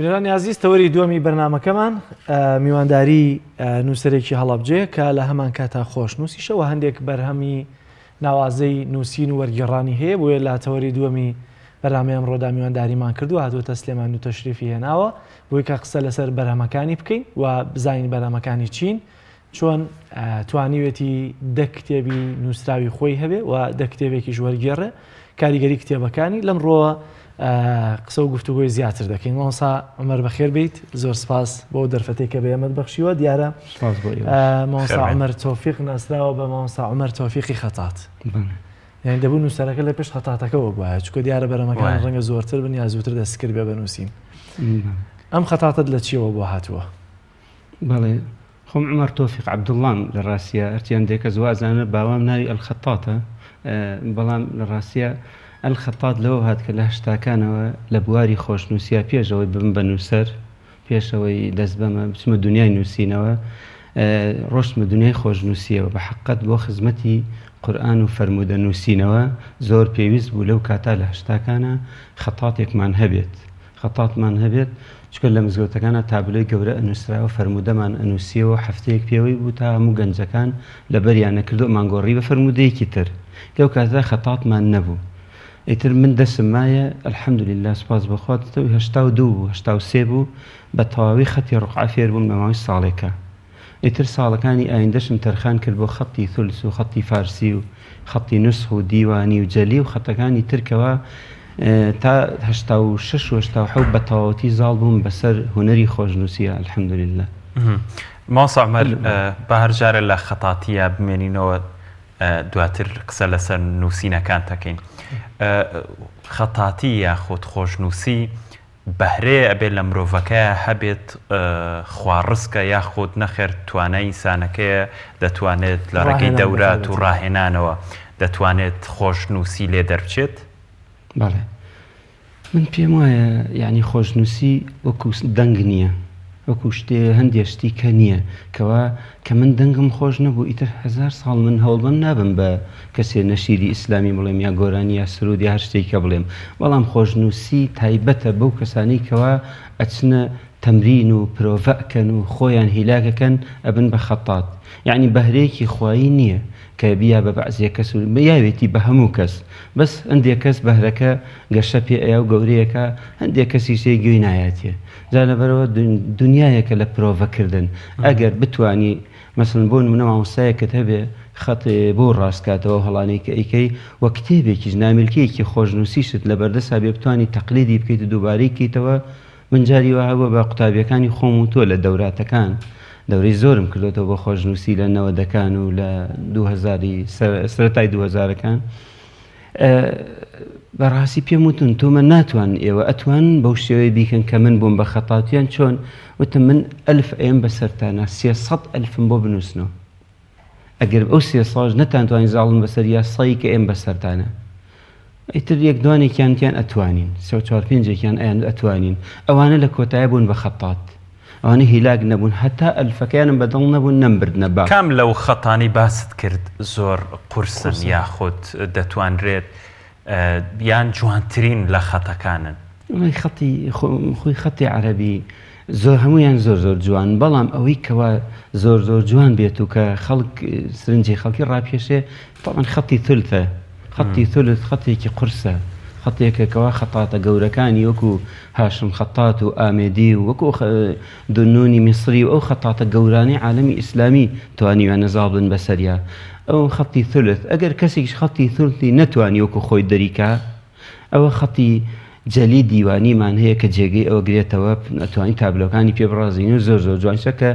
بینەرانی ئازیز تەوەری دووەمی بەرنامەکەمان میوانداری نووسەرێکی هەڵەبجەیە کە لە هەمان کاتا خۆشنووسیشە و هەندێک بەرهەمی ناوازەی نووسین و وەرگێڕانی هەیە بۆیە لە تەوەری دووەمی بەرنامەی ئەمڕۆدا میوانداریمان کردووە هاتووەتە سلێمانی و تەشریفی هێناوە بۆی کە قسە لەسەر بەرهەمەکانی بکەین و بزانین بەرهەمەکانی چین چۆن توانیوێتی دە کتێبی نووسراوی خۆی هەبێ و دە کتێبێکیش وەرگێڕێ کاریگەری کتێبەکانی لەم ڕۆوە قسە و گفتوگۆی زیاتر دەکەین مامۆستا عومەر بەخێر بیت زۆر سپاس بۆ دەرفەتێک کە بە ئێمەت بەخشیوە دیارە مامۆستا عومەر تۆفیق ناسراوە بە مامۆستا عومەر تۆفیقی خەتات یعنی دەبوو نووسەرەکە لە پێش خەتاتەکەەوە بواە چکە دیارە بەرەمەکان ڕەنگە زۆرتر بن یا زووتر دەستکرد بێ بەنووسین ئەم خەتاتت لە چیەوە بۆ هاتووە بەڵێ خۆم عومەر تۆفیق عەبدوڵڵام لە ڕاستیا هەرچی هەندێک کەس وازانە باوام ناوی ئەلخەتاتە بەڵام لە ڕاستیا ئەلخەتات لەوە هات کە لە هەشتاکانەوە لە بواری خۆشنووسیا پێش ئەوەی ببم بە نووسەر پێش ئەوەی دەست بەمە بچمە دنیای نووسینەوە ڕۆشتمە دنیای خۆشنووسیەوە بە حەقەت بۆ خزمەتی قورئان و فەرموودە نووسینەوە زۆر پێویست بوو لەو کاتا لە هەشتاکانە خەتاتێکمان هەبێت خەتاتمان هەبێت، چونکە لە مزگەوتەکانا تابلۆی گەورە ئەنوسراوە فەرموودەمان ئەنوسیەوە هەفتەیەک پێوەی بوو تا هەموو گەنجەکان لەبەریان ئەکردو ئەمانگۆڕی بە فەرموودەیەکی تر لەو کاتەدا خەتاتمان نەبوو ئیتر من دەسم مایە الحمدللە سوپاس بۆ خوا 82 بوو 83 بوو بە تەواوی خەتی ڕوقعە فێر بووم لە ماوەی ساڵێکا. ئیتر ساڵەکانی ئایندەشم تەرخان کرد بۆ خەتی ثلث و خەتی فارسی و خەتی نوسخ و دیوانی و جەلی و خەتەکانی تر کەوا تا 86 و 87 بە تەواوەتی زاڵ بووم بەسەر هونەری خۆشنووسیە الحمدللە. مامۆستا عومەر با هەر جارێ لە خەتاتییە بمێنینەوە دواتر قسە لەسەر نووسینەکانت ئەکەین. خەتاتی یاخود خۆشنووسی بەهرەیە ئەبێ لە مرۆڤەکەیا هەبێت خوا ڕزقە یاخود نەخێر توانای ئینسانەکەیە دەتوانێت لە ڕێگەی دەورات و ڕاهێنانەوە دەتوانێت خۆشنووسی لێ دەربچێت؟ بەڵێ من پێم وایە یعنی خۆشنووسی وەکو دەنگ نییە وەکو شتێ هەندێ شتی کە نییە کەوا کە من دەنگم خۆش نەبوو ئیتر هەزار ساڵ من هەوڵبەم نابم بە کەسێ نەشیدی ئیسلامی بڵێم یا گۆرانی یا سرود یا هەر شتێک کە بڵێم بەڵام خۆشنووسی تایبەتە بەو کەسانەی کەوا ئەچنە تەمرین و پرۆڤە ئەکەن و خۆیان هیلاک ئەکەن ئەبن بە خەتات یەعنی بەهرەیەکی خوایی نییە کە بیا بە بەعزێ کەس و یاوێتی بە هەموو کەس بەس هەندێک کەس بەهرەکە گەشە پێ ئەیا و گەورەیەکا هەندێک کەسیش هەیە گوێی نایاتێ جا لەبەرئەوە دونیایەکە لە پرۆڤە کردن ئەگەر بتوانی مەسەلەن بۆ نمونە مامۆستایەکت هەبێ خەت بۆ ڕاست کاتەوە ئەو هەڵانەی کە ئەیکەی وە کتێبێکیش نامیلکەیەکی خۆشنووسیشت لەبەردەستا بێ بتوانی تەقلیدی بکەیت و دووبارەی کەیتەوە من جاری وا هەبووە بە قوتابیەکانی خۆم وتووە لە دەوراتەکان دەورەی زۆرم کردۆتەوە بۆ خۆشنووسی لە نەوەدەکان و لە دووهەزاری سەرەتای دووهەزارەکان بەڕاستی پێم وتون تۆمە ناتوان ئێوە ئەتوان بەو شێوەیە بیکەن کە من بووم بە خەتاتیان چۆن وتم من ئەلف ئەیەم بەسەرتانە 300 ئەلفم بۆ بنووسنەوە ئەگەر ئەو سێ ساڵش نەتانتوانی زاڵن بەسەر یا سەی کە ئێم بەسەرتانە ئیتر یەک دوانێکیان تیان ئەتوانین سێ و چوار پێنجێکیان ئەیان ئەتوانین ئەوانە لە کۆتایە بوون بە خەتات ئەوانە هیلاک نەبوون هەتا ئەلفەکەیانم بەدڵ نەبوون نەمبردنە باخ. کام لەو خەتانەی باست کرد زۆر قورسن یاخود دەتوانرێت یان جوانترین لە خەتەکانن؟ وەڵای خەتی خۆی خەتی عەرەبی زۆر هەموویان زۆر زۆر جوان بەڵام ئەوەی کەوا زۆر زۆر جوان بێت و کە خەڵک سرنجی خەڵکی ڕاپێشێ تەبعەن خەتی ثلثە خەتی ثلث خەتێکی قورسە خەتێکە کەوا خەتاتە گەورەکانی وەکو هاشم خەتات و ئامێدی و وەکو دنونی میسری و ئەو خەتاتە گەورانەی عالەمی ئیسلامی توانیویانە زاڵ بن بەسەریا ئەو خەتی ثلث ئەگەر کەسێکیش خەتی ثلثی نەتوانی وەکو خۆی دەریکا ئەوە خەتی جەلی دیوانیمان هەیە کە جێگەی ئەوە گرێتەوە ئەتوانی تابلۆکانی پێ بڕازین و زۆر زۆر جوانیشە کە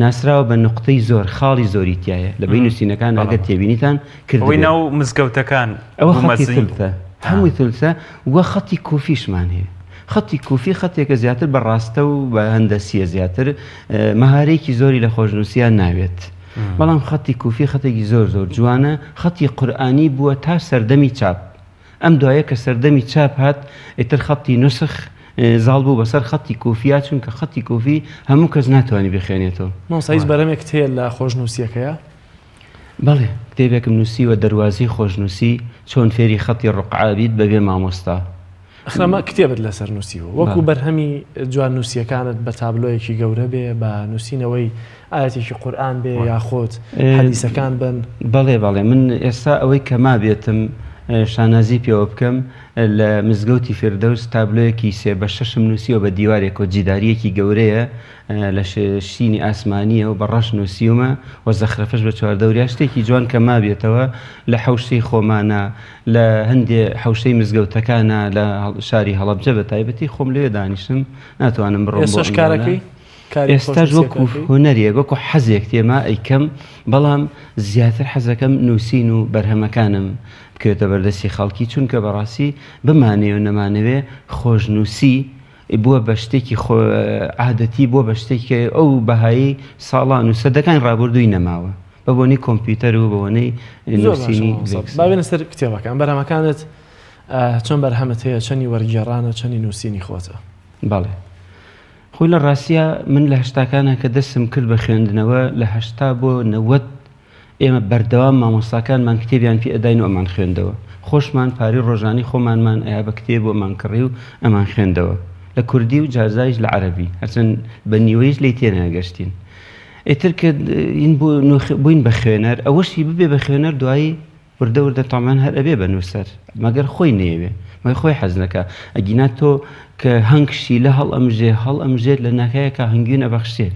ناسراوە بە نوقتەی زۆر خاڵی زۆری تایە لە بەی نووسینەکان ئەگەر تێبینیتان کردبێ. ئەوەی ناو مزگەوتەکان ئەوە خەتی ثلثە هەمووی ثلثە وە خەتی کوفیشمان هەیە خەتی کوفی خەتێکە زیاتر بە ڕاستە و بە هەندەسیە زیاتر مەهارەیەکی زۆری لە خۆشنووسیان ناوێت بەڵام خەتی کوفی خەتێکی زۆر زۆر جوانە خەتی قورئانی بووە تا سەردەمی چاپ ئەم دوایە کە سەردەمی چاپ هات ئیتر خەتی نوسخ زاڵ بوو بەسەر خەتی کوفیا چونکە خەتی کوفی هەموو کەس ناتوانانی بخوێنێتەوە. مامۆستا هیچ بەرهەمێکت هەیە لە خۆشنووسییەکەیا؟ بەڵێ کتێبێکم نووسیوە دەروازەی خۆشنووسی چۆن فێری خەتی ڕوقعە بیت بەبێ مامۆستا. ئەخرەمە کتێبت لەسەر نووسیوە وەکو بەرهەمی جوان نووسیەکانت بە تابلۆیەکی گەورە بێ بە نووسینەوەی ئاەتێکی قورآن بێ یاخود حەدیسەکان بن. بەڵێ بەڵێ من ئێستا ئەوەی کە مابێتم شانازی پێوە بکەم لە مزگەوتی فردەوس تابلۆیەکی سێ بە شەشم نووسیوە بە دیوارێکەوە جیداریەکی گەورەیە لە شینی ئاسمانییە و بە ڕەش نووسیومە و زەخرەفەش بە چواردەوریا شتێکی جوان کە مابێتەوە لە حەوشەی خۆمانە لە هەندێ حەوشەی مزگەوتەکانە لە شاری هەڵەبجە بە تایبەتی خۆم لەوێ دانیشم ناتوانم بڕۆم بۆ ئێستاش کارەکەی؟ کاری ئێستاش وەکو خۆشنووسیەکەکەی؟ هونەرێک وەکو حەزێک تێما ئەیکەم بەڵام زیاتر حەزەکەم نووسین و بەرهەمەکانم بکەوێتە بەردەستی خەڵکی چونکە بەڕاستی بمانەوێ و نەمانەوێ خۆشنووسی بووە بە شتێکی خۆ عادەتی بووە بە شتێک کە ئەو بەهایی ساڵان و سەدەکانی ڕابردووی نەماوە بە بۆنەی کۆمپیوتەر و بە بۆنەی زۆر باشە نووسینی مامۆستا لێکس. با بێینە سەر کتێبەکان بەرهەمەکانت چەند بەرهەمت هەیە چەنی وەرگێڕانە چەنی نووسینی خۆتە؟ بەڵێ خۆی لە ڕاستیا من لە هەشتاکانا کە دەستم کرد بە خوێندنەوە لە 80 بۆ 90 ئێمە بەردەوام مامۆستاکانمان کتێبیان پێ ئەداین و ئەمان خوێندەوە. خۆشمان پارەی ڕۆژانەی خۆمانمان ئەیا بە کتێب و ئەمان کڕی و ئەمان خوێندەوە. لە کوردی و جارجاریش لە عەرەبی. هەرچەند بە نیوەیش لێی تێنەگەشتین. ئیتر کە بووین بە خوێنەر، ئەوەشی ببێ بە خوێنەر دوایی وردە وردە تەمان هەر ئەبێ بە نووسەر. مەگەر خۆی نەیەوێ. مەگەر خۆی حەز نەکا. ئەگینا تۆ کە هەنگ شیلە هەڵئەمژێ، هەڵئەمژێت لە ناکایەکا هەنگوین ئەبەخشێ.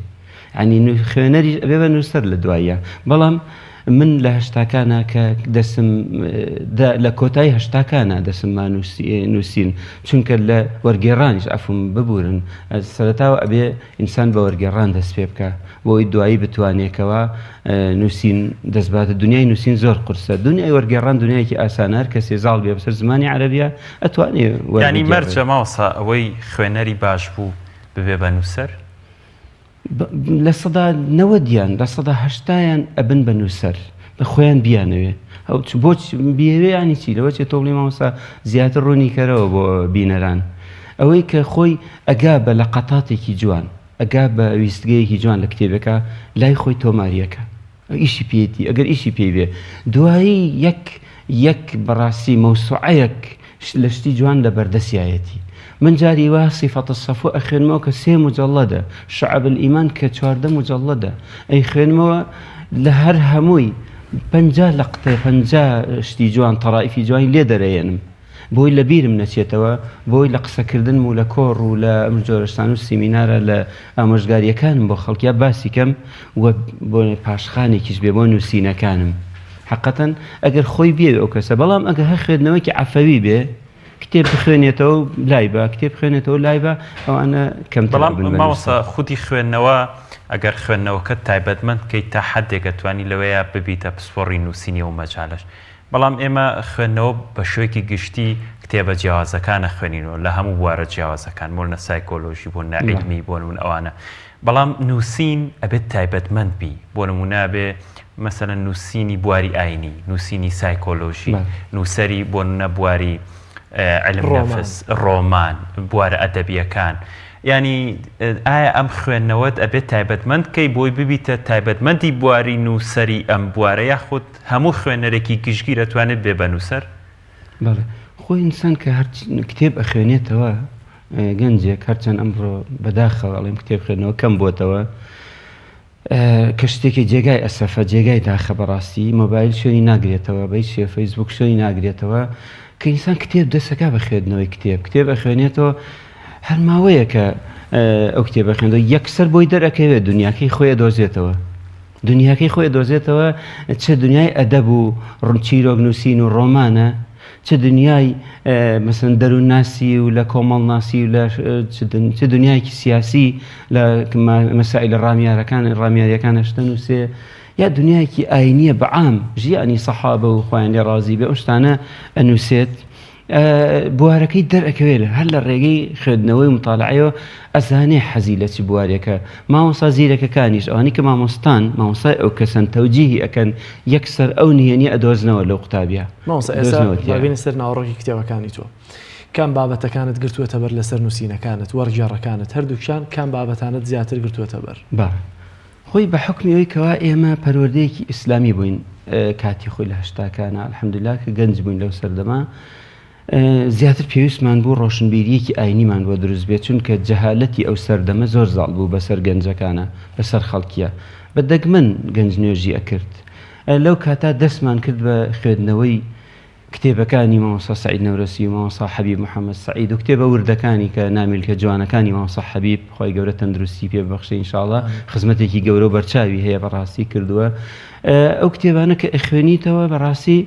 یانی خوێنەریش ئەبێ بە نووسەر لە دواییا بەڵام من لە هەشتاکانە کە دەسم لە کۆتایی هەشتاکانە دەسم ما نووسین چونکە لە وەرگێڕانیش عەفوم ببورن سەرەتاوە ئەبێ ئینسان بە وەرگێڕان دەست پێ بکە بۆی دوایی بتوانێکەوە نووسین دەستباتە دنیای نووسین زۆر قورسە دنیای وەرگێڕان دنیایەکی ئاسانە هەر کەسێ زاڵ بێ بەسەر زمانی عەرەبیە ئەتوانێ یانی مەرجە مامۆستا ئەوەی خوێنەری باش بوو ببێ بە نووسەر؟ لە سەدا نەوەدیان لە سەدا هەشتایان ئەبن بە نووسەر بە خۆیان بیانەوێ ئەو بۆ بیەوێ ینی چی لەوە چێ تۆ بڵێ مامۆستا زیاتر ڕوونی کەرەوە بۆ بینەران ئەوەی کە خۆی ئەگا بە لە قەتاتێکی جوان ئەگا بە ویستگەیەکی جوان لە کتێبەکە لای خۆی تۆماریەکە ئیشی پێیەتی ئەگەر ئیشی پێی بێ دوایی یەک یەک بەڕاستی مەوسوعەیەک لە شتی جوان لە بەردەسیایەتی من جاری وا صفة الصفوە ئەخوێنمەوە کە سێ مجەڵەدە شعب الایمان کە 14 مجەڵەدە ئەیخوێنمەوە لە هەر هەمووی 50 لەقتە 50 شتی جوان تەرائیفی جوانی لێ دەرەیەنم بۆی لە بیرم نەچێتەوە، بۆی لە قسەکردنم و لە کۆڕ و لە ئەم جۆرە شتانە و سیمینارە لە ئامۆژگارییەکانم بۆ خەڵکیا باسی کەم و بۆ پاشخانێکیش بێ بۆ نووسینەکانم. حەقەتەن ئەگەر خۆی بیەوێ ئەو کەسە، بەڵام ئەگەر هەر خوێندنەوەیەکی عەفەوی بێ، کتێب بخوێنێتەوە و لای با، کتێب بخوێنێتەوە و لای با، ئەوانە کەمتر بەڵام ئەبن بە مامۆستا نووسەر. خودی خوێندنەوە ئەگەر خوێندنەوەکەت تایبەتمەند بکەیت تا حەدێک ئەتوانی لەوەیا ببیتە پسپۆڕی نووسینی ئەو مەجالەش. بەڵام ئێمە خوێندنەوە بە شێوەیەکی گشتی کتێبە جیاوازەکان ئەخوێنینەوە لە هەموو بوارە جیاوازەکان بۆ نە سایکۆلۆژی بۆ نە عیلمی بۆ نمونە ئەوانە بەڵام نووسین ئەبێت تایبەتمەند بی بۆ نمونە ئەبێ مەسەلەن نووسینی بواری ئاینی نووسینی سایکۆلۆژی نووسەری بۆ نە بواری علم نفس ڕۆمان بوارە ئەدەبیەکان یانی ئایا ئەم خوێندنەوەت ئەبێت تایبەتمەند کەی بۆی ببیتە تایبەتمەندی بواری نووسەری ئەم بوارە یاخود هەموو خوێنەرێکی گشتگیر ئەتوانێت بێ بە نووسەر؟ بەڵێ خۆی ئینسان کە هەر کتێب ئەخوێنێتەوە گەنجێک هەرچەند ئەمڕۆ بەداخەوە ئەڵێم کتێب خوێندنەوە کەم بۆتەوە کە شتێکی جێگای ئەسەفە جێگای داخە بەڕاستی مۆبایل شوێنی ناگرێتەوە بە هیچ شێ فەیسبوک شوێنی ناگرێتەوە کە ئینسان کتێب دەسەکا بە خوێندنەوەی کتێب کتێب ئەخوێنێتەوە هەر ماوەیەکە ئەو کتێبە خوێندەوە یەکسەر بۆی دەرەکەوێت دنیاکەی خۆی دۆزێتەوە دنیاکەی خۆی ئەدۆزێتەوە چ دنیای ئەدەب و چیرۆک نووسین و ڕۆمانە چ دنیای مەسەن دەروونناسی و لە کۆمەڵناسی و لە چ دنیایەکی سیاسی لە مەسائل ڕامیارەکان ڕامیاریەکان شتە نووسێ یا دنیایەکی ئاینیە بەعام ژیانی سەحابە و خۆیان لێ ڕازی بێ ئەو شتانە ئەنووسێت بوارەکەی دەرئەکەوێ هەر لە ڕێگەی خوێندنەوەی و متالعەیەوە ئەزانێ حەزی لە چ بوارێکە مامۆستا زیرەکەکانیش ئەوانەی کە مامۆستان مامۆستای ئەو کەسەن تەوجیهی ئەکەن یەکسەر ئەو نهێنیە ئەدۆزنەوە لەو قوتابیە مامۆستا ئێستا با بێینە سەر ناوەڕۆکی کتێبەکانی تۆ کام بابەتەکانت گرتووەتە بەر لەسەر نووسینەکانت وەرگێڕەکانت هەردووکیان کام بابەتانت زیاتر گرتووەتە بەر؟ بەڵێ خۆی بە حوکمی ئەوەی کەوا ئێمە پەروەردەیەکی ئیسلامی بووین کاتی خۆی لە هەشتاکانە الحمدللە کە گەنج بووین لەو سەردەمە. زیاتر پێویستمان بوو ڕۆشنبیرییەکی ئاینیمان بۆ دروست بێت، چونکە جەهالەتی ئەو سەردەمە زۆر زاڵ بوو بەسەر گەنجەکانا، بەسەر خەڵکیا. بە دەگمەن گەنج نوێژی ئەکرد. لەو کاتە دەستمان کرد بە خوێندنەوەی کتێبەکانی مامۆستا سەعید نەورەسی و مامۆستا حەبیب محەمەد سەعید و کتێبە وردەکانی کە نامیلکە جوانەکانی مامۆستا حەبیب، خوای گەورە تەندروستی پێ ببەخشێ ان شاء اللە، خزمەتێکی گەورە و بەرچاوی هەیە بەڕاستی کردووە. ئەو کتێبانە کە ئەخوێنیتەوە بەڕاستی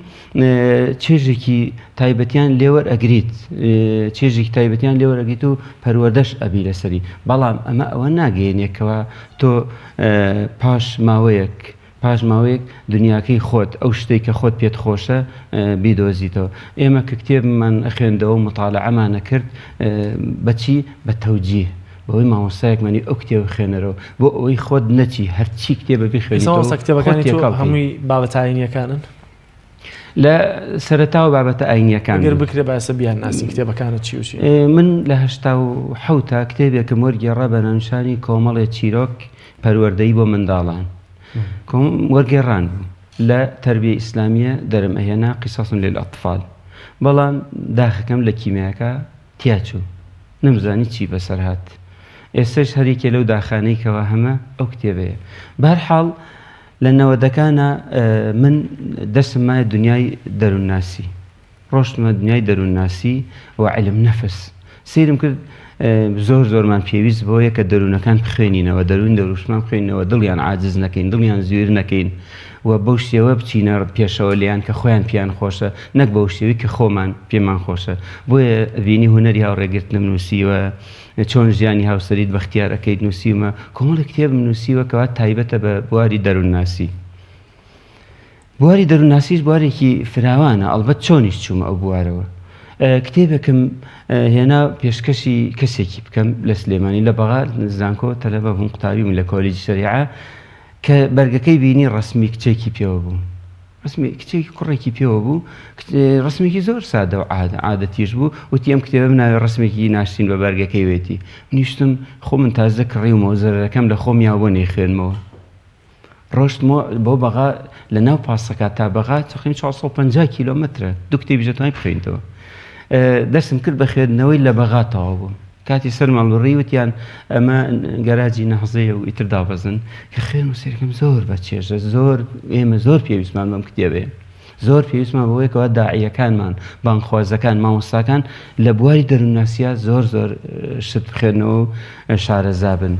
چێژێکی تایبەتیان لێوەرئەگریت چێژێکی تایبەتیان لێوەرەگریت و پەروەردەش ئەبی لەسەری بەڵام ئەمە ئەوە ناگەیەنێت کەوا تۆ پاش ماوەیەک پاش ماوەیەک دنیاکەی خۆت ئەو شتێک کە خۆت پێت خۆشە بیدۆزیتەوە ئێمە کە کتێبمان خوێندەوە مطالعەمانە کرد بەچی بە تەوجیه بەوەی مامۆستایەکمانی ئەو کتێب خوێنەرەوە بۆ ئەوەی خۆت نەچی هەرچی کتێبە بیخوێنیتەوە کتێبەکانی هەمووی بابەتە ئاینیەکانن لە سەرەتاوە بابەتە ئاینیەکان گەر بکرێ باسە بیان ناسین کتێبەکانت چی و چی؟ من لە 87 تا کتێبێکم وەرگێڕا بە ناونیشانی کۆمەڵێ چیرۆک پەروەردەیی بۆ منداڵان وەرگێڕان بوو لە تەربیە ئیسلامیە دەرم ئەهێنا قصص للأطفال بەڵام داخەکەم لە کیمیاکە تیاچوو نەمزانی چی بەسەر هات ئێستەش هەریەکێ لەو داخانەی کەوا هەمە ئەو کتێبەیە بەهەرحاڵ لە نەوەدەکانا من دەستم مایە دنیای دەروونناسی ڕۆشتمە دنیای دەروونناسی و علم نەفس سەیرم کرد زۆر زۆرمان پێویست بۆیە کە دەروونەکان بخوێنینەوە دەروون دەروشمان بخوێنەوە دڵیان عاجز نەکەین دڵیان زویر نەکەین و بەو شێوە بچینە پێشەوە لیان کە خۆیان پیان خۆشە نەک بەو شێوی کە خۆمان پێمان خۆشە بۆیە بینی هونەری هاوڕێگرتنم نووسیوە چۆن ژیانی هاوسەریت بەختیار ئەکەیت نووسیومە، کۆمەڵێک کتێبم نووسیوە کەوا تایبەتە بە بواری دەروونناسی. بواری دەروونناسیش بوارێکی فراوانە، ئەڵبەت چۆنیش چوومە ئەو بوارەوە. کتێبێکم هێنا پێشکەشی کەسێکی بکەم لە سلێمانی لە بەغا زانکۆ تەلەبە بووم قوتابی بووم لە کۆلیجی شەریعە کە بەرگەکەی بینی ڕەسمی کچێکی پێوە بوو. ڕسمی کچێکی کوڕێکی پێوە بوو ڕسمێکی زۆر سادە و عادە عادەتیش بوو وتی ئەم کتێبەم ناوێ ڕسمێکی ناشرین بە بەرگەکەی وێتی منیشتم خۆ من تازە کڕیومەوە زەرەرەکەم لە خۆم یاوە بۆ نەیخوێنمەوە ڕۆشتمەوە بۆ بەغا لە ناو پاسەکە تا بەغا تقریبا 450 کیلۆمەترە دوو کتێبیش دەتوانین بخوێنیتەوە دەستم کرد بە خوێندنەوەی لە بەغا تەواو بووم کاتی سەرمان بڕی وتیان ئەمە گەراجی نەحزەیە و ئیتر دابەزن کە خوێن و سێرکەم زۆر بە چێژە زۆر ئێمە زۆر پێویستمان بەم کتێبەیە زۆر پێویستمان بەوەیە کەوا داعیەکانمان بانگخوازەکان مامۆستاکان لە بواری دەروونناسیە زۆر زۆر شت بخوێنەوە و شارەزا بن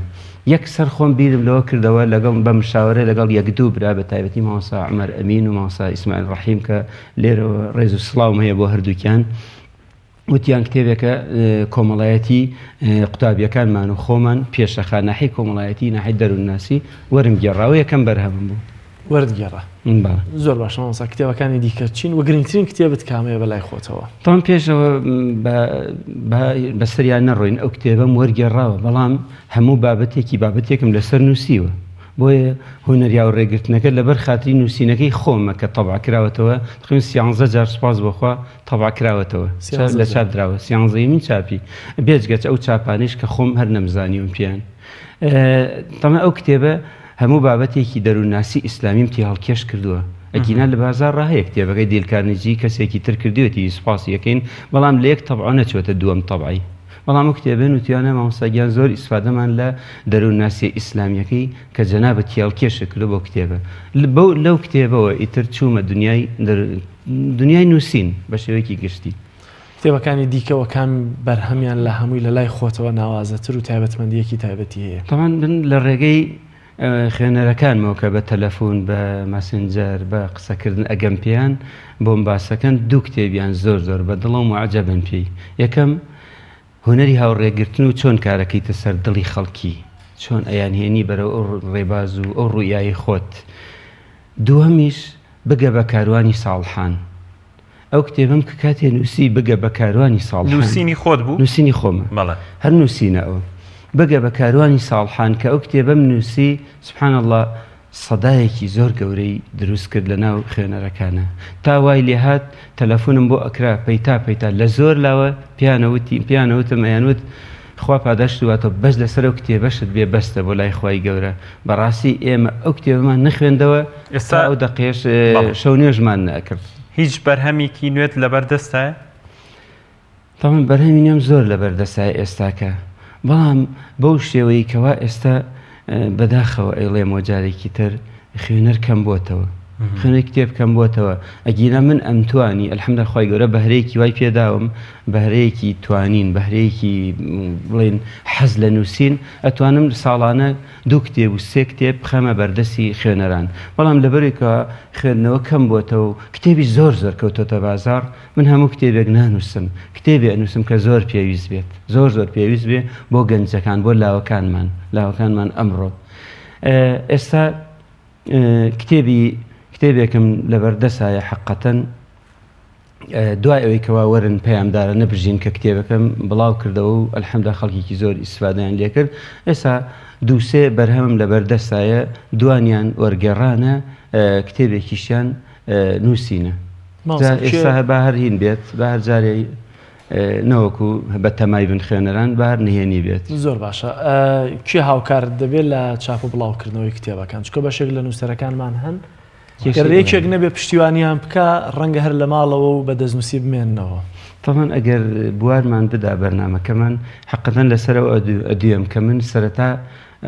یەک سەر خۆم بیرم لەوە کردەوە لەگەڵ بە مشاوەرە لەگەڵ یەک دوو برا بە تایبەتی مامۆستا عومەر ئەمین و مامۆستا ئیسماعیل ڕەحیم کە لێرەوە ڕێز و سڵاوم هەیە بۆ هەردووکیان وتیان کتێبێکە کۆمەڵایەتی قوتابیەکانمان و خۆمان پێشەخا ناحی کۆمەڵایەتی ناحی دەروونناسی وەرم گێڕاوە یەکەم بەرهەمم بوو. وەرت گێڕا. بەڵێ. زۆر باشە مامۆستا کتێبەکانی دیکە چین و گرنگترین کتێبت کامەیە بەلای خۆتەوە؟ تەوان پێشەوە بەسەریان نەڕۆین ئەو کتێبەم وەرگێڕاوە بەڵام هەموو بابەتێکی بابەتێکم لەسەر نووسیوە بۆیە هونەریاو ڕێگرتنەکە لەبەر خاتری نووسینەکەی خۆمە کە تەبع کراوەتەوە تقریبا سیانزە جار سوپاس بۆ خوا تەبع کراوەتەوە لە چاپ دراوە سیانزەیەمین چاپی بێجگەچ ئەو چاپانەیش کە خۆم هەر نەمزانیوم پێیان تەمە ئەو کتێبە هەموو بابەتێکی دەروونناسی ئیسلامیم تێهەڵکێش کردووە ئەگینا لە بازاڕا هەیە کتێبەکەی دیل کارنیجی کەسێکی تر کردوێتی سوپاسی ئەکەین بەڵام لە یەک تەبعە نەچووەتە دووەم تەبعی بەڵام ئەو کتێبە نووتیانە مامۆستا گیان زۆر ئیسفادەمان لە دەروونناسیە ئیسلامیەکەی کە جەنابت تێهەڵکێشت کردووە بۆ کتێبە لەو کتێبەوە ئیتر چوومە دنیای دنیای نووسین بە شێوەیەکی گشتی. کتێبەکانی دیکەوە کام بەرهەمیان لە هەمووی لە لای خۆتەوە ناوازەتر و تایبەتمەندییەکی تایبەتی هەیە؟ تەبعەن من لە ڕێگەی خوێنەرەکانمەوە کە بە تەلەفون، بە ماسنجەر، بە قسەکردن ئەگەم پێیان، بۆم باسەکەن، دوو کتێبیان زۆر زۆر بە دڵە و موعجەبن پێی. یەکەم، هونەری هاوڕێگرتن و چۆن کارەکەیتە سەر دڵی خەڵکی، چۆن ئەیانهێنی بەرەو ئەو ڕێباز و ئەو ڕوئیایەی خۆت. دووهەمیش، بگە بە کاروانی ساڵحان. ئەو کتێبەم کە کاتێ نووسی بگە بە کاروانی ساڵحان. نووسینی خۆت بوو؟ نووسینی خۆمە. بەڵێ. هەر نووسینە ئەوە. بگە بە کاروانی ساڵحان کە ئەو کتێبەم نووسی، سبحان اللە سەدایەکی زۆر گەورەی دروست کرد لە ناو خوێنەرەکانا. تا وای لێهات تەلەفونم بۆ ئەکرا پەیتا پەیتا لە زۆر لاوە پێیانەوتی پێیانەوتم ئەیانوت خوا پاداشتت باتەوە بەس لەسەر ئەو کتێبەشت بێ بەستە بۆ لای خوای گەورە بەڕاستی ئێمە ئەو کتێبەمان نەخوێندەوە ئێستا تا ئەو دەقەیەش بەڵێ. شەو نوێژمان نەئەکرد. هیچ بەرهەمێکی نوێت لەبەر دەستایە؟ تەبعەن بەرهەمی نوێم زۆر لەبەر دەستایە ئێستاکە بەڵام بەو شێوەی کەوا ئێستا بەداخەوە ئەیڵێمەوە جارێکی تر خوێنەر کەم بۆتەوە خوێنەر کتێب کەم بۆتەوە ئەگینا من ئەمتوانی الحمدلله خوای گەورە بەهرەیەکی وای پێداوم بەهرەیەکی توانین بەهرەیەکی بڵێن حەز لە نووسین ئەتوانم ساڵانە دوو کتێب و سێ کتێب بخەمە بەردەستی خوێنەران بەڵام لەبەرێکە خوێندنەوە کەم بۆتەوە و کتێبی زۆر زۆر کەوتۆتە بازاڕ من هەموو کتێبێک نانووسم، کتێبێ ئەنووسم کە زۆر پێویست بێت، زۆر زۆر پێویست بێ بۆ گەنجەکان، بۆ لاوەکانمان، لاوەکانمان ئەمڕۆ. ئێستا کتێبی کتێبێکم لەبەردەسایە حەقەتەن دوای ئەوەی کەوا وەرن پەیامدارە نەبژین کە کتێبەکەم بڵاو کردەوە و الحمدلله خەڵکێکی زۆر ئیسفادەیان لێکرد ئێستا دووسێ بەرهەمم لەبەردەسایە دوانیان وەرگێڕانە کتێبێکیشیان نووسینە ئێستا هەر با هەر هین بێت با هەر جارێ نەوەکو بە تەمای بن خوێنەران با هەر نهێنی بێت. زۆر باشە کێ هاوکارت دەبێت لە چاپ و بڵاوکردنەوەی کتێبەکان چونکە بەشێک لە نووسەرەکانمان هەن گەر یەکێک نەبێ پشتیوانیان بکا ڕەنگە هەر لە ماڵەوە و بە دەستنووسی بمێننەوە. تەبعەن ئەگەر بوارمان بدا بەرنامەکەمان حەقەتەن لەسەرەوە ئەدوێم کە من سەرەتا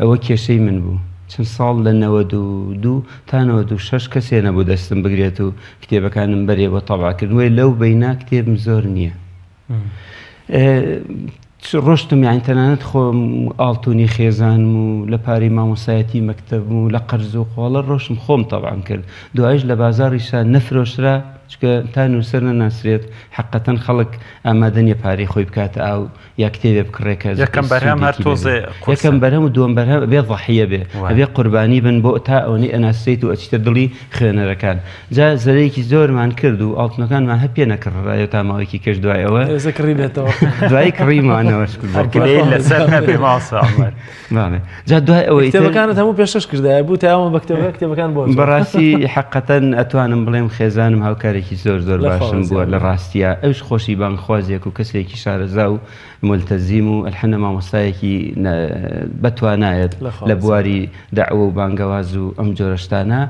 ئەوە کێشەی من بوو. چەند ساڵ لە 92 تا 96 کەسێ نەبوو دەستم بگرێت و کتێبەکانم بەرێ بۆ تەبعەکردن وەی لەو بەینا کتێبم زۆر نییە. ڕۆشتم یانی تەنانەت خۆم ئاڵتونی خێزانم و لە پارەی مامۆسایەتی مەکتەبم و لە قەرز و قۆڵە ڕۆشتم خۆم تەبعەم کرد دوایش لە بازاڕیشا نەفرۆشرا چونکە تا نووسەر نەناسرێت حەقەتەن خەڵک ئامادە نییە پارەی خۆی بکاتە ئاو یا کتێبێ بکڕێ کە یەکەم بەرهەم هەر سوودێکی تۆزێ بێ. قورسە. یەکەم بەرهەم و دووەم بەرهەم ئەبێ ضحیە بێ وایە. ئەبێ قوربانی بن بۆ تا ئەوەنەی ئەناسرێیت و ئەچیتە دڵی خوێنەرەکان جا زەرەیەکی زۆرمان کرد و ئاڵتونەکانمان هەر پێ نەکڕرایەوە تا ماوەیەکی کەش دوای ئەوە ئێستا کڕیبێتەوە. دوایی کڕیمانەوە شکر بۆ هەر خوا. گلەیی لەسەر نەبێ مامۆستا عومەر. بەڵێ جا دوای ئەوەی تر کتێبەکانت هەموو پێشکەش کردایە بوو تایەوە بە کتێبەکە کتێبەکان بۆ چوو. بەڕاستی حەقەتەن ئەتوانم بڵێم خێزانم هاوکارێکی زۆر زۆر لە خوا باشم بووە ڕازی لە بن. ڕاستیا ئەویش خۆشی بانگخوازێک و کەسێکی شارەزا و مولتەزیم و الحمدللە مامۆستایەکی بەتوانایە لە خوا لە ڕازی بن. بواری دەعوە و بانگەواز و ئەم جۆرە شتانە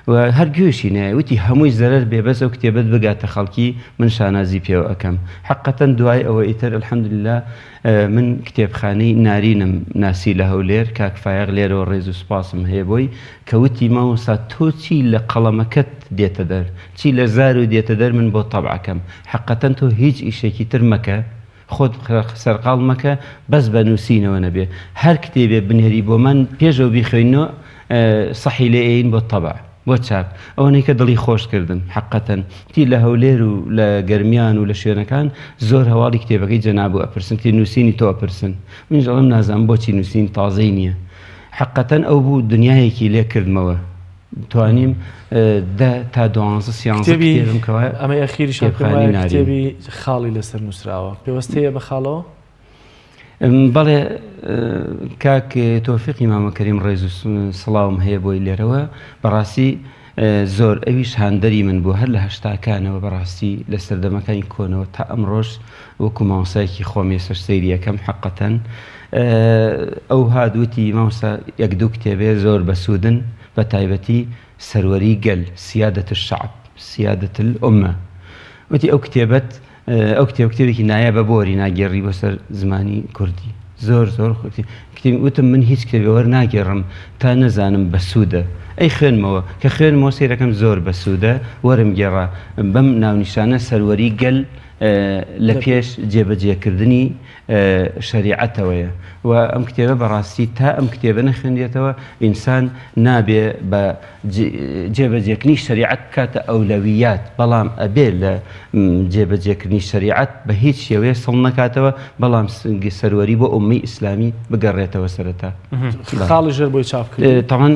و هەر گوێشی نایە وتی هەمووی زەرەر بێ بەس ئەو کتێبەت بگاتە خەڵکی من شانازی پێوە ئەکەم حەقەتەن دوای ئەوە ئیتر الحمدللە من کتێبخانەی نارینم ناسی لە هەولێر، کاک فایەق لێرەوە ڕێز و سوپاسم هەیە بۆی، کە وتی مامۆستا تۆ چی لە قەڵەمەکەت دێتە دەر، چی لە زارو دێتە دەر من بۆت تەبعەکەم، حەقەتەن تۆ هیچ ئیشێکی تر مەکە، خۆت سەرقاڵ مەکە بەس بە نووسینەوە نەبێ، هەر کتێبێ بنێری بۆمان پێش ئەو بیخوێنینەوە سەحی لێ ئەیین بۆت تەبع. بۆ چاپ ئەوەنەی کە دڵی خۆش کردم حەقەتەن تی لە هەولێر و لە گەرمیان و لە شوێنەکان زۆر هەواڵی کتێبەکەی جەنابو ئەپرسن کتێب نووسینی تۆ ئەپرسن منیش ئەڵێم نازانم بۆچی نووسین تازەی نییە حەقەتەن ئەو بوو دنیایەکی لێ کردمەوە توانیم دە تا دوانزە سیانزە کتێبی کتێبم کەوا ئەمەی ئەخیریشم پێم کتێبخانەی وایە نارین. کتێبی خاڵی لەسەر نووسراوە پێوەست هەیە بە خاڵەوە؟ بەڵێ کاک تۆفیقی مامە کەریم ڕێز و سڵاوم هەیە بۆی لێرەوە بەڕاستی زۆر ئەویش هاندەری من بوو هەر لە هەشتاکانەوە بەڕاستی لە سەردەمەکانی کۆنەوە تا ئەمڕۆش وەکو مامۆستایەکی خۆم ێسەر سەیری ئەکەم حەقەتەن ئەو هات وتی مامۆستا یەک دوو کتێبێ زۆر بەسوودن بە تایبەتی سەروەری گەل سیادة الشعب سیادة الامە وتی ئەو کتێبەت ئەو کتێب کتێبێکی نایابە بۆ وەریناگێڕی بۆ سەر زمانی کوردی زۆر زۆر کتێب وتم من هیچ کتێبێ وەرناگێڕم تا نەزانم بەسوودە ئەی خوێنمەوە کە خوێنمەوە سەیرەکەم زۆر بەسوودە وەرم گێڕا بەم ناونیشانە سەروەری گەل لە پێش جێبەجێکردنی شەریعەتەوەیە و ئەم کتێبە بەڕاستی تا ئەم کتێبە نەخوێنرێتەوە ئینسان نابێ بە جێبەجێکردنی شەریعەت بکاتە ئەولەویات بەڵام ئەبێ لە جێبەجێکردنی شەریعەت بە هیچ شێوەیە سڵ نەکاتەوە بەڵام سەروەری بۆ ئوممەی ئیسلامی بگەڕێتەوە سەرەتا. خاڵی ژێر بۆی چاپ کردووە. تەبعەن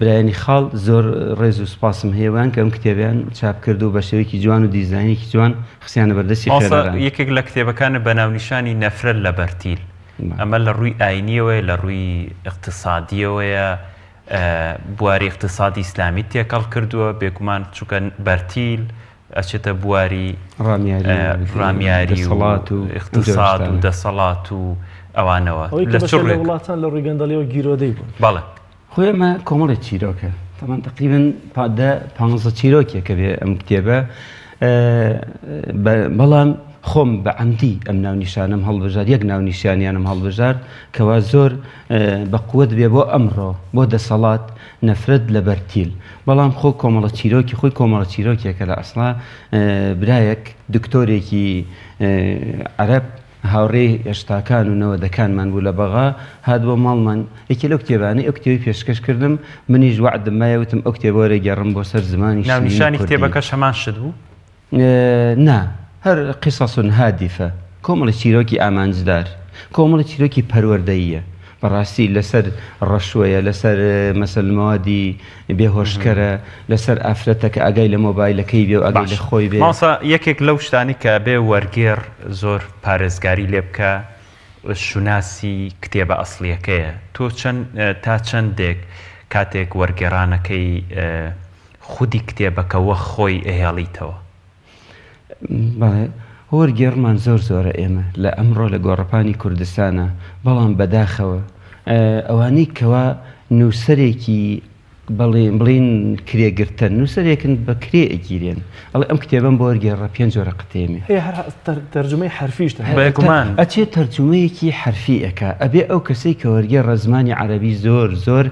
برایانی خاڵ زۆر ڕێز و سوپاسم هەیە بۆیان کە ئەم کتێبەیان چاپ کرد و بە شێوەیەکی جوان و دیزاینێکی جوان خستیانە بەردەستی مامۆستا خوێنەران. یەکێک لە کتێبەکانت بە ناونیشانی نەفرەت لە بەرتیل ئەمە لە ڕووی ئاینیەوەیە لە ڕووی ئیقتسادیەوەیە بواری ئیقتسادی ئیسلامیت تێکەڵ کردووە بێگومان چونکە بەرتیل ئەچێتە بواری ڕامیاری و ئیقتساد و دەسەڵات و ئەوانەوە ئەوەی کە بەشێک لە وڵاتان لە ڕووی گەندەڵیەوە گیرۆدەی بوون. بەڵێ. خۆی ئەمە کۆمەڵێک چیرۆکە تەمان تقریبا دە پانزە چیرۆکێکە بێ ئەم کتێبە بەڵام خۆم بە عەمدی ئەم ناونیشانەم هەڵبژارد، یەک ناونیشانیانم هەڵبژارد کەوا زۆر بە قوت بێ بۆ ئەمڕۆ، بۆ دەسەڵات، نەفرەت لە بەرتیل. بەڵام خۆ کۆمەڵە چیرۆکی خۆی کۆمەڵە چیرۆکێکە لە ئەسڵا برایەک دکتۆرێکی عەرەب هاوڕێی هەشتاکان و نەوەدەکانمان بوو لە بەغا هات بۆ ماڵمان یەکێ لەو کتێبانەی ئەو کتێبی پێشکەش کردم منیش وەعدم مایە وتم ئەو کتێبە وەرەگێڕم بۆ سەر زمانی شیرینی ناونیشانی کوردی. کتێبەکەش هەمان شت بوو؟ نا، هەر قصص هادفە، کۆمەڵی چیرۆکی ئامانجدار، کۆمەڵی چیرۆکی پەروەردەییە، بەڕاستی لەسەر ڕەشوەیە، لەسەر مەسەل مەوادی بێهۆشکەرە، لەسەر ئافرەتە کە ئاگای لە مۆبایلەکەی بێ و ئاگای لە باش خۆی بێ. مامۆستا یەکێک لەو شتانەی کە ئەبێ وەرگێڕ زۆر پارێزگاری لێ بکا شوناسی کتێبە ئەسڵیەکەیە، تۆ چەند تا چەندێک کاتێک وەرگێڕانەکەی خودی کتێبەکە وەک خۆی ئەهێڵیتەوە؟ بەڵێ وەرگێڕمان زۆر زۆرە ئێمە لە ئەمڕۆ لە گۆڕەپانی کوردستانە بەڵام بەداخەوە ئەوانەی کەوا نووسەرێکی بەڵێ بڵین کرێگرتن نووسەرێکن بە کرێ ئەگیرێن ئەڵێ ئەم کتێبەم بۆ وەرگێڕە پێنج وەرەقە تێمێ. هەیە هەر تەرجومەی حەرفیش دەکات. بێگومان. ئەچێ تەرجومەیەکی حەرفی ئەکا ئەبێ ئەو کەسەی کە وەرگێڕە زمانی عەرەبی زۆر زۆر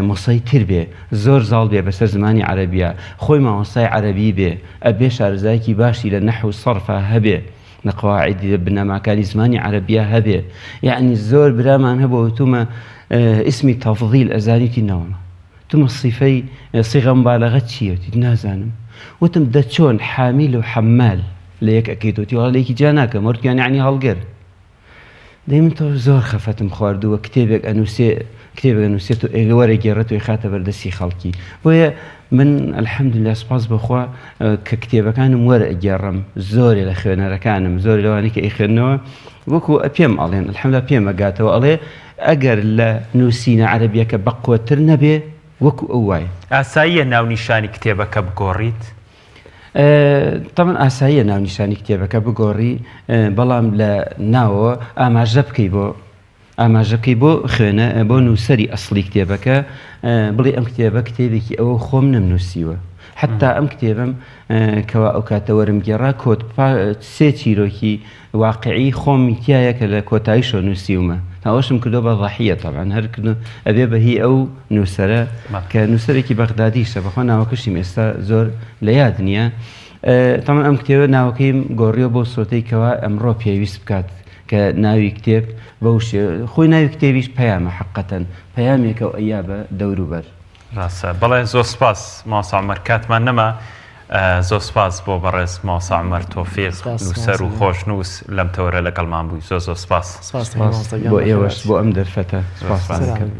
موسەیتر بێ زۆر زاڵ بێ بەسەر زمانی عەرەبیا خۆی مامۆستای عەرەبی بێ ئەبێ شارەزایەکی باشی لە نەحو و سەرفا هەبێ لە قەواعید بنەماکانی زمانی عەرەبیا هەبێ یەعنی زۆر برامان هەبووە وتومە ئیسمی تەفضیل ئەزانی وتی نەوەڵا وتم سیفەی صیغە مبالغە چییە وتی نازانم وتم دە چۆن حامیل و حەمال لە یەک ئەکەیتەوە وتی وەڵا لە یەکی جیا ناکەم وەرتیان یەعنی هەڵگر دەی من تۆ زۆر خەفەتم خواردووە کتێبێک ئەنووسێ کتێبێک ئەنووسێت و ئێگە وەرەگێڕێت و ئەیخاتە بەردەستی خەڵکی بۆیە من الحمدلله سپاس بەخوا کە کتێبەکانم وەرئەگێڕم زۆرێ لە خوێنەرەکانم زۆر لەوانەی کە ئەیخوێننەوە وەکو پێم ئەڵێن الحمدلله پێم ئەگاتەوە ئەڵێ ئەگەر لە نووسینە عەرەبیەکە بەقوەتر نەبێ وەکو ئەو وایە. ئاساییە ناونیشانی کتێبەکە بگۆڕیت؟ تەبعەن ئاساییە ناونیشانی کتێبەکە بگۆڕی بەڵام لە ناوەوە ئاماژە بکەی بۆ ئاماژە بکەی بۆ خوێنە بۆ نووسەری ئەسڵی کتێبەکە بڵێ ئەم کتێبە کتێبێکی ئەوە خۆم نەمنووسیوە حتا ئەم کتێبم کەوا ئەو کاتە وەرم گێڕا کۆت سێ چیرۆکی واقعی خۆمی تیایە کە لە کۆتاییشەوە نووسیومە ئەوەشم کردووە بە ضحیە تەبعەن هەر کردو ئەبێ بە هی ئەو نووسەرە کە نووسەرێکی بەغدادیشە بەخوا ناوەکەشیم ئێستا زۆر لە یاد نییە تەبعەن ئەم کتێبە ناوەکەیم گۆڕیوە بۆ سۆتەی کەوا ئەمڕۆ پێویست بکات کە ناوی کتێب بەو خۆی ناوی کتێبیش پەیامە حەقەتەن پەیامێکە و ئەیا بە دەوروبەر. ڕاستە بەڵێ زۆر سپاس مامۆستا عومەر کاتمان نەما زۆر سپاس بۆ بەڕێز مامۆستا عومەر تۆفیق نووسەر و خۆشنووس لەم تەوەرە لەگەڵمان بووی زۆر زۆر سپاس. سپاس بۆ ئێوەش بۆ ئەم دەرفەتە سپاستان دەکەم.